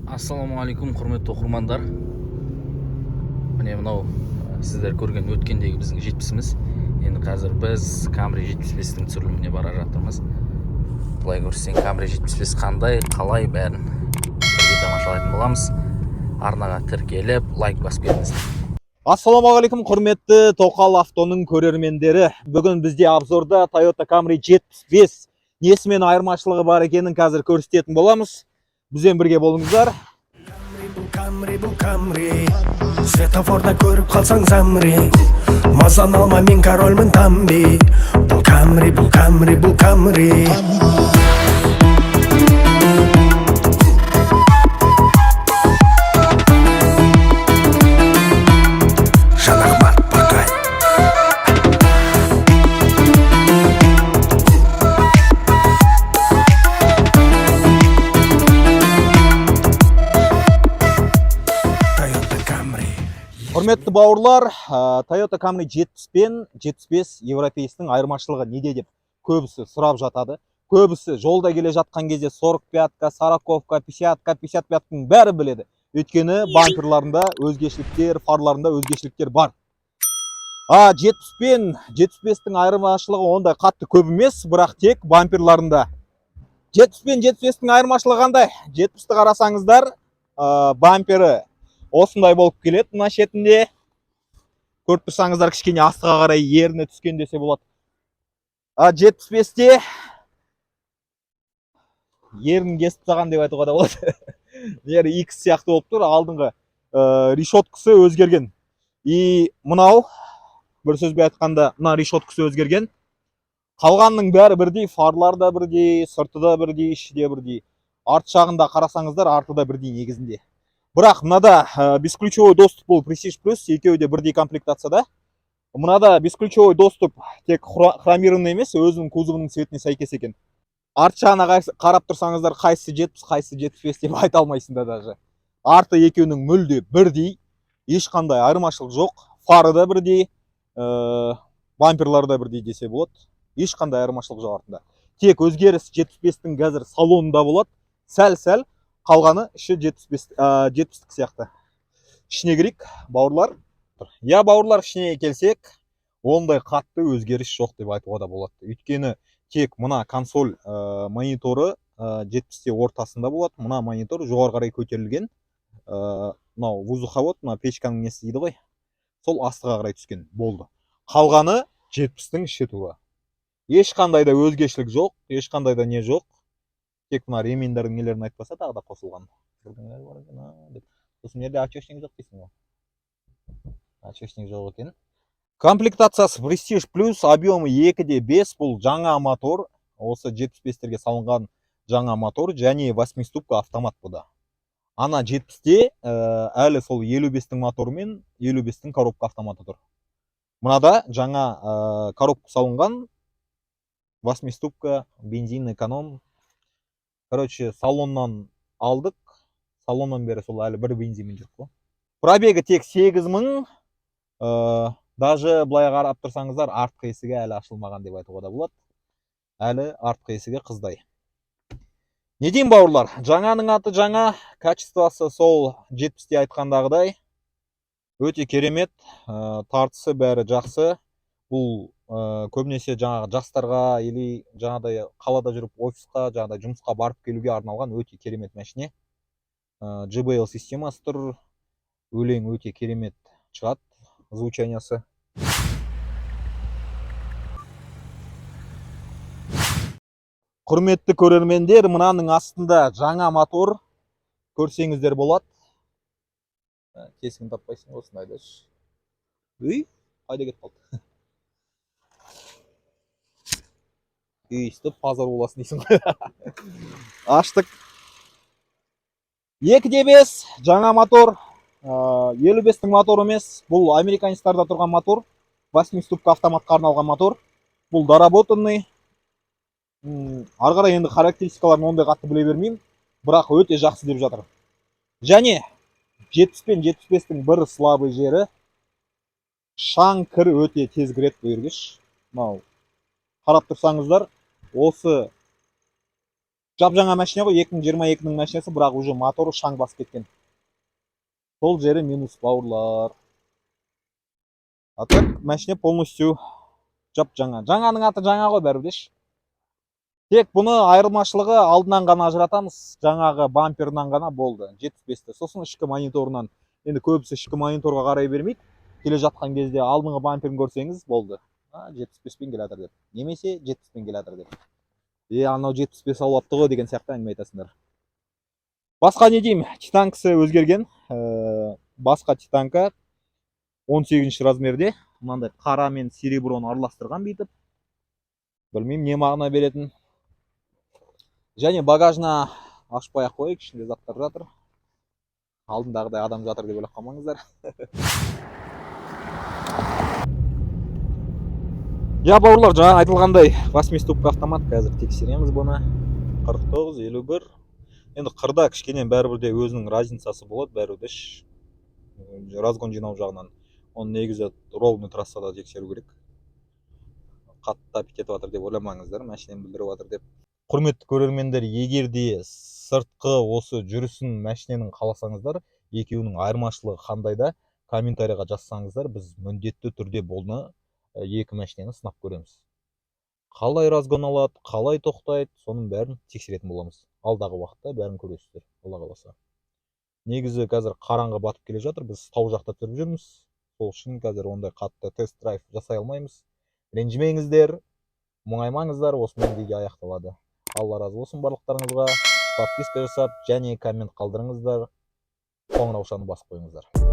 Ассалаумағалейкум, құрметті оқырмандар! Міне, мынау сіздер көрген өткендегі біздің 70-іміз. Енді қазір біз Камри 75-тің түсіріліміне бара жатырмыз. Былай көрсең, Камри 75 қандай, қалай, бәрін бірге тамашалайтын боламыз. Арнаға тіркеліп, лайк басып кетіңіздер. Ассалаумағалейкум, құрметті Тоқал Автоның көрермендері. Бүгін бізде обзорда Toyota Camry 75, несімен айырмашылығы бар екенін қазір көрсететін боламыз. Бізбен бірге болыңыздар. Бұл Камри, бұл Камри. Светофорда көріп қалсаң, замри. Мазаны алма, мен корольмін тамби. Бұл Камри, бұл Камри, бұл Камри. Жанахмат Бақай. Toyota Camry. Құрметті бауырлар, Toyota Camry 70 пен 75 европейстің айырмашылығы неде деп көбісі сұрап жатады. Көбісі жолда келе жатқан кезде 45-ка, 40-ка, 50-ка, 55-тің бәрі біледі. Өйткені бамперларында өзгешеліктер, фарларында өзгешеліктер бар. А 70 пен 75-тің айырмашылығы ондай қатты көп емес, бірақ тек бамперларында. 70 пен 75-тің айырмашылығы қандай? 70-ті қарасаңыздар, бампері осындай болып келеді. Мына шетінде көріп тұрсаңыздар, кішкене астыға қарай ерні түскен десе болады. А 75-те ернін кесіп тастаған деп айтуға да болады. Ері X сияқты болып тұр. Алдыңғы решеткасы өзгерген. И мынау, бір сөзбен айтқанда, мына решеткасы өзгерген. Қалғанның бәрі бірдей: фарлар да бірдей, сырты да бірдей, іші де бірдей. Арт жағында қарасаңыздар, арты да бірдей негізінде. Бірақ мынада бесключевой доступ. Бұл Prestige Plus, екеуі де бірдей комплектацияда. Мынада бесключевой доступ тек хромированный емес, өзінің кузовының цветіне сәйкес екен. Арт жағына қарап тұрсаңыздар, қайсысы 70, қайсысы 75 деп айта алмайсың да даже. Арты екеуінің мүлде бірдей, ешқандай айырмашылық жоқ. Фары да бірдей, бамперлары да бірдей десе болады. Ешқандай айырмашылық жоқ артында. Тек өзгеріс 75-тің қазір салонында болады сәл сәл қалғаны іші 75, 70-тік сияқты. Ішіне кірейік, бауырлар. Иә, бауырлар, ішіне келсек, ондай қатты өзгеріс жоқ деп айтуға да болады. Өйткені тек мына консоль, мониторы 70-те ортасында болады, мына монитор жоғары қарай көтерілген. Мынау воздуховод, мына печканың несі дейді ғой, сол астыға қарай түскен болды. Қалғаны 70-тің іші тура, ешқандай да өзгешілік жоқ, ешқандай да не жоқ. Тек мына ремендердің нелерін айтпаса, тағы да қосылған бірдеңелер бар екен, а, деп. Сосын мына жерде очечник жоқ дейсің ғой, очечник жоқ екен. Комплектациясы Prestige Plus, объемы 2,5. Бұл жаңа мотор, осы 75-терге салынған жаңа мотор және восьмиступка автомат бұда. Ана 70-те әлі сол 55-тің моторымен 55-тің коробка автоматы тұр. Мынада жаңа коробка салынған, восьмиступка, бензин эконом. Короче, салоннан алдық, салоннан бері сол әлі бір бензинмен жүрік қой. Пробегі тек 8000. Даже былай қарап тұрсаңыздар, артқы есігі әлі ашылмаған деп айтуға да болады. Әлі артқы есігі қыздай. Не деймін, бауырлар, жаңаның аты жаңа. Качествосы сол 70-те айтқандағыдай өте керемет. Тартысы бәрі жақсы. Бұл көбінесе жаңағы жастарға или жаңағыдай қалада жүріп, офисқа, жаңағыдай жұмысқа барып келуге арналған өте керемет машине. JBL системасы тұр, өлең өте керемет шығады, звучаниясы. Құрметті көрермендер, мынаның астында жаңа мотор, көрсеңіздер болады. Тесігін таппайсың ғой осындайды. Үй қайда кетіп қалды? Өйстіп позор боласың дейсің ғой. Аштық. 2,5 жаңа мотор, 55-тің моторы емес, бұл американецтарда тұрған мотор, восьмиступка автоматқа арналған мотор. Бұл доработанный. Ары қарай енді характеристикаларын ондай қатты біле бермеймін, бірақ өте жақсы деп жатыр. Және 70 пен 75-тің бір слабый жері: шаң, кір өте тез кіреді бұл жерге. Мынау қарап тұрсаңыздар, осы Жап жаңа машина ғой, 2022-нің машинасы, бірақ уже моторы шаң басып кеткен. Сол жері минус, бауырлар. А так машина полностью жап жаңа. Жаңаның аты жаңа ғой бәрібір де ше. Тек бұны айырмашылығы алдынан ғана ажыратамыз, жаңағы бамперынан ғана, болды, 75-ті. Сосын ішкі мониторынан. Енді көбісі ішкі мониторға қарай бермейді. Келе жатқан кезде алдыңғы бамперін көрсеңіз болды. А, 75-пен келе жатыр деп. Немесе 70-пен келе жатыр деп. Е, анау 75 алып алыпты ғой деген сияқты әңгіме айтасыңдар. Басқа не деймін? Титанкасы өзгерген. Басқа титанка 18 размерде. Мынандай қара мен сереброны араластырған бүйтіп. Білмеймін, не мағына беретін. Және багажына ашпай ақ қояйық, ішінде заттар жатыр. Алдындағыдай адам жатыр деп ойлап қалмаңыздар. Я, бауырлар, жаңа айтылғандай, восьмиступка автомат, қазір тексереміз бұны. 49, 51. Енді қырда кішкене бәрібір де өзінің разницасы болады, бәрібір де разгон жинау жағынан. Оны негізі ровный трассада тексеру керек. Қатты топить етіп жатыр деп ойламаңыздар, машинаны бүлдіріп жатыр деп. Құрметті көрермендер, егер де сыртқы осы жүрісін машиненің қаласаңыздар, екеуінің айырмашылығы қандай да, комментарийға жазсаңыздар, біз міндетті түрде бұны, екі машинені сынап көреміз. Қалай разгон алады, қалай тоқтайды, соның бәрін тексеретін боламыз. Алдағы уақытта бәрін көресіздер, Алла қаласа. Негізі қазір қараңғы батып келе жатыр, біз тау жақта тұрып жүрміз. Сол үшін қазір ондай қатты тест драйв жасай алмаймыз. Ренжімеңіздер, мұңаймаңыздар, осымен видео аяқталады. Алла разы болсын барлықтарыңызға. Подписка жасап және коммент қалдырыңыздар. Қоңыраушаны басып қойыңыздар.